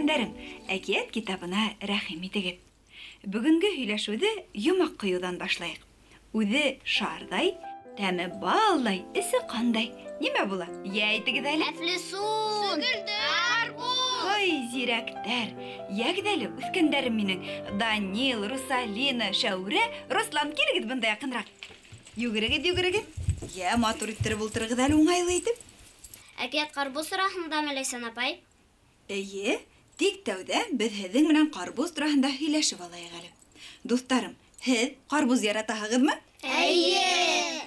Үҫкәндәрем, әкиәт китабына рәхим итегеҙ. Бөгөнгө һөйләшеүҙе йомаҡ ҡойоуҙан башлайыҡ. Үҙе шарҙай, тәме балдай, эсе ҡандай. Нимә була? Йә, әйтегеҙ әле. Әфлисун! Сөгөлдөр! Ҡарбуз! Ай, зирәктәр! Йәгеҙ әле, үҫкәндәрем минең. Данил, Русалина, Шәүрә, Руслан, килегеҙ бында яҡыныраҡ. Йүгерегеҙ, йүгерегеҙ. Йә, матур иттереп ултырығыҙ әле уңайлы итеп. Әкиәт ҡарбуз тураһындамы, Ләйсән апай? Эйе, тик тәүҙә беҙ һеҙҙең менән ҡарбуз тураһында һөйләшеп алайыҡ әле. Дуҫтарым, һеҙ ҡарбуз яратаһығыҙмы? Эйе!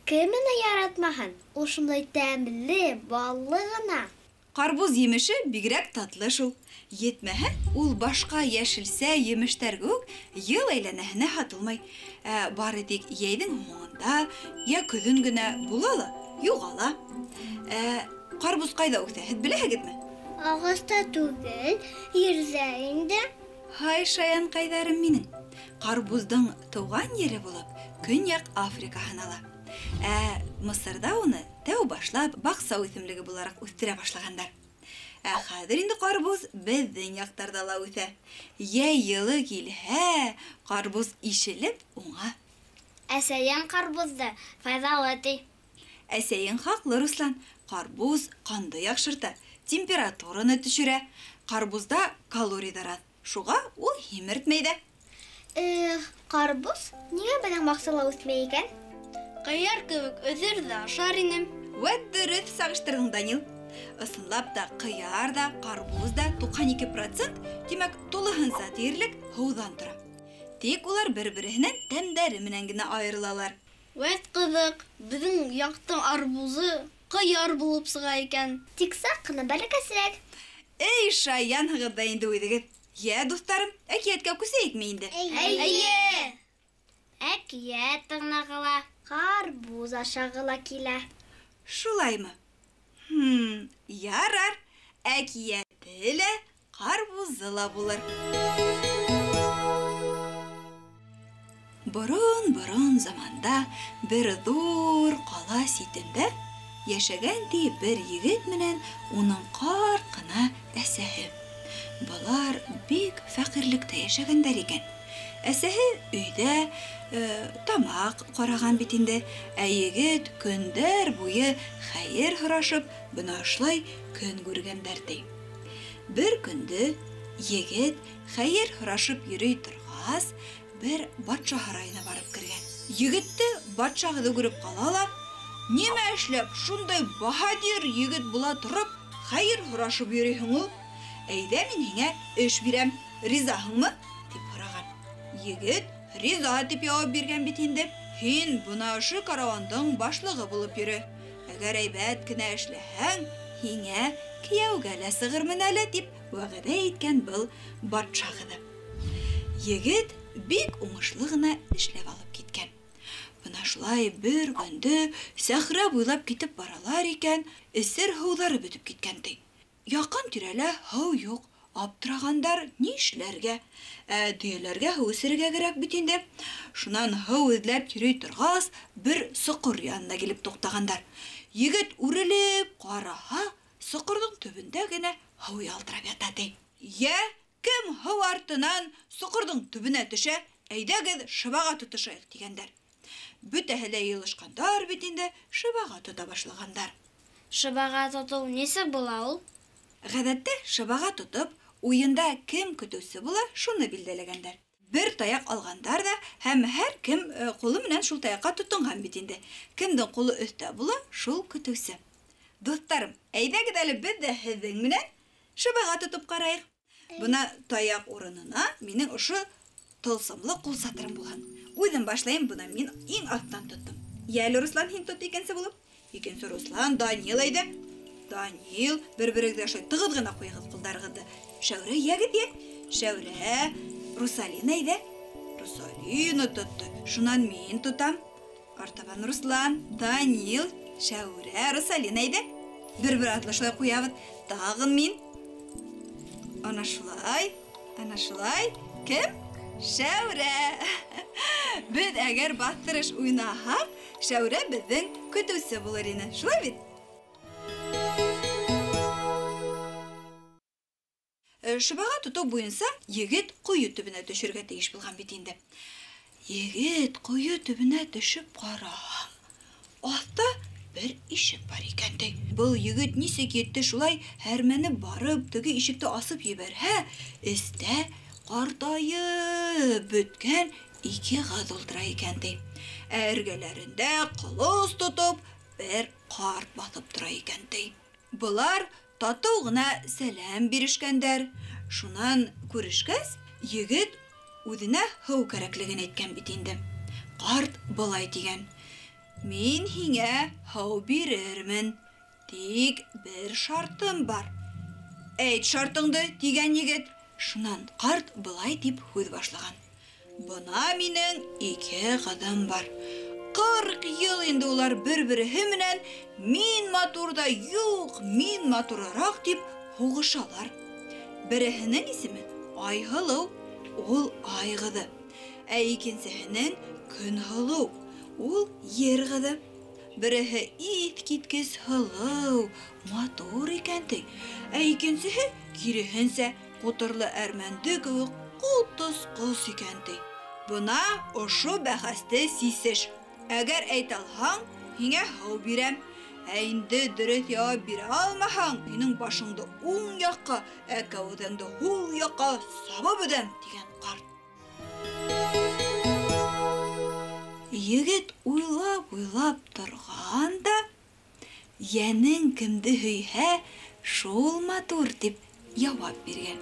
Кем уны яратмаһын? Ул шундай тәмле, баллы ғына. Ҡарбуз емеше бигерәк татлы шул. Етмәһә, ул башҡа йәшелсә емештәр кеүек йыл әйләнәһенә һатылмай. Ә бары тик йәйҙең һуңында, йә көҙөн генә була ла, юғала. Ә ҡарбуз ҡайҙа үҫә, һеҙ беләһегеҙме? Ағаста түгел, ерҙә инде. Һай, шаянҡайҙарым минең. Ҡарбуздың тыуған ере булып Көньяҡ Африка һанала. Ә Мысырҙа уны тәү башлап баҡса үҫемлеге булараҡ үҫтерә башлағандар. Ә хәҙер инде ҡарбуз беҙҙең яҡтарҙа ла үҫә. Йәй йылы килһә, ҡарбуз ишелеп уңа. Әсәйем ҡарбуҙҙы файҙалы ти. Әсәйең хаҡлы, Руслан. Ҡарбуз ҡанды яҡшырта, температураны төшөрә. Ҡарбуҙҙа калорийҙар аҙ, шуға ул һимертмәй ҙә. Эх, ҡарбуз ниңә беҙҙең баҡсала үҫмәй икән? Ҡыяр кеүек өҙөр ҙә ашар инем. Вәт дөрөҫ сағыштырҙың, Данил. Ысынлап та ҡыяр ҙа, ҡарбуз да 92%, тимәк, тулыһынса тиерлек һыуҙан тора. Тик улар бер-береһенән тәмдәре менән генә айырылалар. Вәт ҡыҙыҡ, беҙҙең яҡтың арбузы ҡыяр булып сыға икән. Тик саҡ ҡына бәләкәсерәк. Эй, шаянһығыҙ ҙа инде үҙегеҙ. Йә, дуҫтарым, әкиәткә күсәйекме инде? Эйе! Әкиәт тыңлағы ла, ҡарбуз ашағы ла килә. Шулаймы? Ярар, әкиәте лә, ҡарбузы ла булыр. Борон-борон заманда бер ҙур ҡала ситендә йәшәгән ти бер егет менән уның ҡарт ҡына әсәһе. Былар бик фәҡирлектә йәшәгәндәр икән. Әсәһе өйҙә тамаҡ ҡараған бит инде, ә егет көндәр буйы хәйер һорашып, бына ошолай көн күргәндәр ти. Бер көндө егет хәйер һорашып йөрөй торғас, бер батша һарайына барып кергән. Егетте батша ҡыҙы күреп ҡала ла, нимә эшләп шундай баһадир егет була тороп, хәйер һорашып йөрөйһөң ул? Әйҙә мин һиңә эш бирәм, ризаһыңмы? Тип һораған. Егет риза тип яуап биргән бит инде. Һин бына ошо карауандың башлығы булып йөрө. Әгәр әйбәт кенә эшләһәң, һиңә кейәүгә лә сығырмын әле, тип вәғәҙә иткән был батша ҡыҙы. Егет бик уңышлы ғына эшләп алып киткән. Бына шулай бер көндө сәхрә буйлап китеп баралар икән, эсер һыуҙары бөтөп киткән ти. Яҡын тирәлә һыу юҡ, аптырағандар ни эшләргә? Ә дөйәләргә һыу эсерергә кәрәк бит инде. Шунан һыу эҙләп йөрөй торғас, бер соҡор янына килеп туҡтағандар. Егет үрелеп ҡараһа, соҡорҙоң төбөндә генә һыу ялтырап ята ти. Йә, кем һыу артынан соҡорҙоң төбөнә төшә, әйҙәгеҙ шыбаға тотошайыҡ тигәндәр. Бөтәһе лә йыйылышҡандар бит инде, шыбаға тота башлағандар. Шыбаға тотоу нисек була ул? Ғәҙәттә шыбаға тотоп, уйында кем көтөүсе була, шуны билдәләгәндәр. Бер таяҡ алғандар ҙа, һәм һәр кем ҡулы менән шул таяҡҡа тотонған бит инде. Кемдең ҡулы өҫтә була, шул көтөүсе. Дуҫтарым, әйҙәгеҙ әле беҙ ҙә һеҙҙең менән шыбаға тотоп ҡарайыҡ. Бына таяҡ урынына минең ошо тылсымлы ҡулсатырым булһын. Үҙем башлайым, бына мин иң аҫтан тоттом. Йә әле, Руслан, һин тот икенсе булып. Икенсе Руслан, Данил әйҙә. Данил, бер-берегеҙгә шулай тығыҙ ғына ҡуйығыҙ ҡулдарығыҙҙы. Шәүрә, йәгеҙ, йә. Шәүрә, Русалина әйҙә. Русалина тотто. Шунан мин тотам. Артабан Руслан, Данил, Шәүрә, Русалина әйҙә. Бер-бер атлы шулай ҡуябыҙ. Тағын мин. Ана шулай, ана шулай. Кем? Шәүрә. Беҙ әгәр баҫтырыш уйнаһаҡ, Шәүрә беҙҙең көтөүсе булыр ине. Шулай бит? Шыбаға тотоу буйынса егет ҡойо төбөнә төшөргә тейеш булған бит инде. Егет ҡойо төбөнә төшөп ҡараһа, аҫта бер ишек бар икән ти. Был егет нисек етте шулай һәрмәнеп барып, теге ишекте асып ебәрһә, эстә ҡартайып бөткән ике ҡыҙ ултыра икән ти. Ә эргәләрендә ҡылыс тотоп бер ҡарт баҫып тора икән ти. Былар татыу ғына сәләм бирешкәндәр. Шунан күрешкәс, егет үҙенә һыу кәрәклеген әйткән бит инде. Ҡарт былай тигән: "Мин һиңә һыу бирермен, тик бер шартым бар." "Әйт шартыңды", тигән егет. Шунан ҡарт былай тип һүҙ башлаған: "Бына минең ике ҡыҙым бар. 40 йыл инде улар бер-береһе менән мин матур да юҡ, мин матурыраҡ тип һуғышалар. Береһенең исеме Айһылыу, ул ай ҡыҙы. Ә икенсеһенең Көнһылыу, ул ер ҡыҙы. Береһе иҫ киткес һылыу, матур икән ти. Ә икенсеһе киреһенсә ҡутырлы әрмәнде кеүек ҡотосҡос икән ти. Бына ошо бәхәсте сисеш. Әгәр әйтә алһаң, һиңә һыу бирәм. Ә инде дөрөҫ яуап бирә алмаһаң, һинең башыңды уң яҡҡа, ә кәүҙәңде һул яҡҡа сабып өҙәм", тигән ҡарт. Егет уйлап-уйлап торған да, йәнең кемде һөйһә, шул матур тип яуап биргән.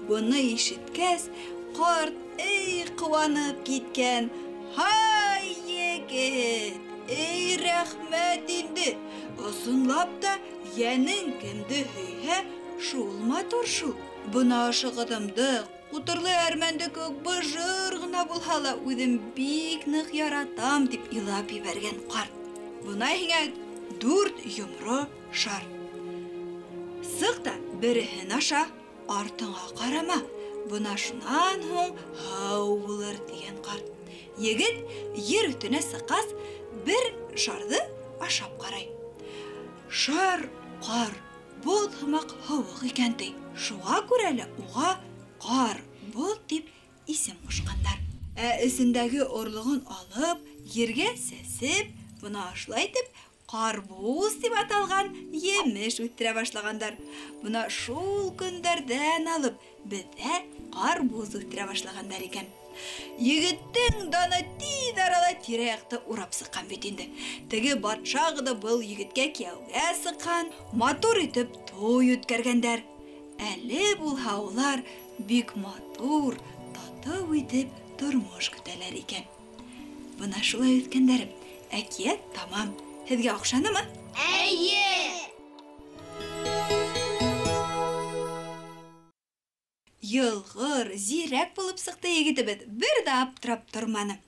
Быны ишеткәс, ҡарт эй ҡыуанып киткән: "Һай, егет, эй рәхмәт инде! Ысынлап та йәнең кемде һөйһә, шул матур шул. Бына ошо ҡыҙымды ҡутырлы әрмәнде кеүек быжыр ғына булһа ла үҙем бик ныҡ яратам", тип илап ебәргән ҡарт. "Бына һиңә 4 йомро шар. Сыҡ та береһен аша, артыңа ҡарама. Бына шунан һуң һыу булыр", тигән ҡарт. Егет ер өҫтөнә сыҡҡас, бер шарҙы ашап ҡарай. Шар ҡар, боҙ һымаҡ һыуыҡ икән ти. Шуға күрә лә уға ҡар боҙ тип исем ҡушҡандар. Ә эсендәге орлоғон алып, ергә сәсеп, бына ошолай итеп ҡарбуз тип аталған емеш үҫтерә башлағандар. Бына шул көндәрҙән алып беҙҙә ҡарбуз үҫтерә башлағандар икән. Егеттең даны тиҙ арала тирә-яҡты урап сыҡҡан бит инде. Теге батша ҡыҙы был егеткә кейәүгә сыҡҡан, матур итеп туй үткәргәндәр. Әле булһа улар бик матур, татыу итеп тормош көтәләр икән. Бына шулай үҫкәндәрем. Әкиәт тамам. Һеҙгә оҡшанымы? Эйе! Йылғыр, зирәк булып сыҡты егетебеҙ, бер ҙә аптырап торманы.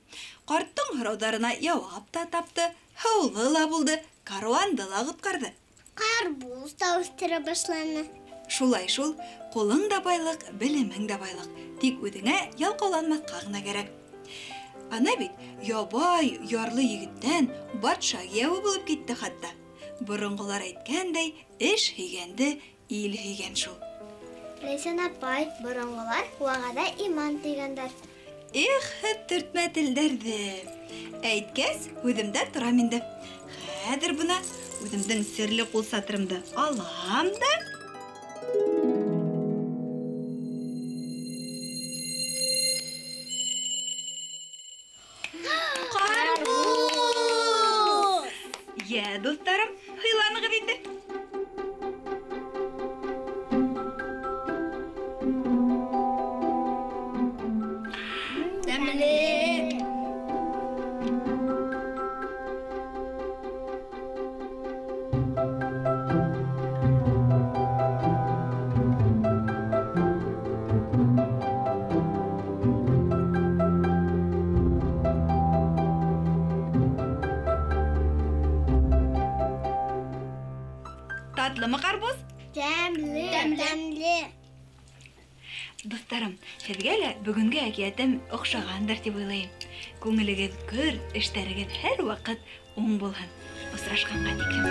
Ҡарттың һорауҙарына яуап та тапты, һыулы ла булды, каруанды ла ҡотҡарҙы. Ҡарбуз та үҫтерә башланы. Шулай шул, ҡулың да байлыҡ, белемең дә байлыҡ. Тик үҙеңә ялҡауланмаҫҡа ғына кәрәк. Ана бит ябай, ярлы егеттән батша кейәүе булып китте хатта. Боронғолар әйткәндәй, эш һөйгәнде ил һөйгән шул. Ләйсән апай, боронғолар вәғәҙә иман тигәндәр. Эх, һеҙ төртмә телдәрҙе. Әйткәс, һүҙемдә торам инде. Хәҙер бына үҙемдең серле ҡулсатырымды алам да. Ҡарбуз! Йә, дуҫтарым, һыйланығыҙ инде. Тәмле! Татлымы ҡарбуз? Тәмле. Тәмле. Дуҫтарым, һеҙгә лә бөгөнгө әкиәтем оҡшағандыр тип уйлайым. Күңелегеҙ көр, эштәрегеҙ һәр ваҡыт уң булһын. Осрашҡанға тиклем.